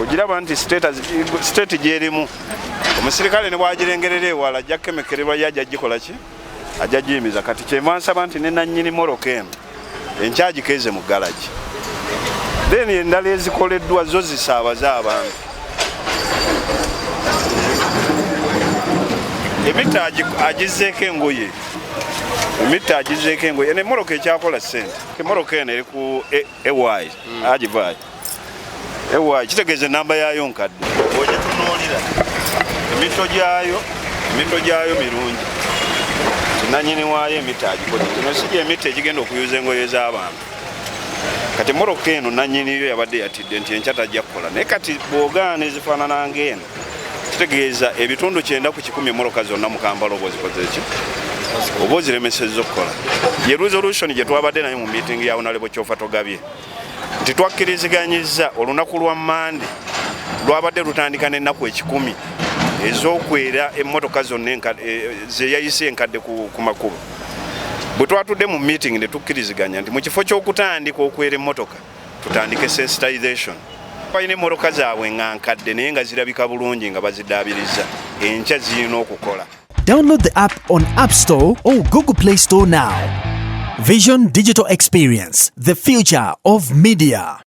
Ogiraba nti state gyerimu, omusirikale ne bwagirengerera ewala ajja kukemekererwa, ye ajja gikola ki, ajja giyimiza. Kati kyenva nsaba nti ne nannyini moroka eno enkya agikeeze mu galagi, then endala ezikoleddwa zo zisaabaze abantu. Emiti agizzeeko engoye, emiti agizzeeko engoye. Eno emmotoka ekyakola ssente. Emmotoka eno eri ku ay agivaayo ay, kitegeeza enamba yaayo nkadde. Ogitunuulira emito gyayo, emito gyayo mirungi, tinanyini waayo emiti agikoze. Kino si gyemiti egigenda okuyuza engoye z'abantu. Kati emmotoka eno nanyiniyo yabadde yatidde nti enkya tajja kukola, naye kati bw'ogaana ezifaanana ng'eno, kitegeeza ebitundu 90% emmotoka zonna mu Kampala oba ozikoze eki, oba oziremesezza okukola. Ye resolution gye twabadde nayo mu meeting ya Honorable Kyofatogabye nti twakkiriziganyizza olunaku lwa Mande lwabadde lutandika n'ennaku 100 ez'okwera emmotoka zonna zeyayise enkadde ku makubo. Bwe twatudde mu meeting ne tukkiriziganya nti mu kifo ky'okutandika okwera emmotoka, tutandike sensitization. Balina emmotoka zaabwe nga nkadde naye nga zirabika bulungi nga bazidaabiriza, enkya zirina okukola. Download the app on App Store or Google Play Store now. Vision Digital Experience, the future of media.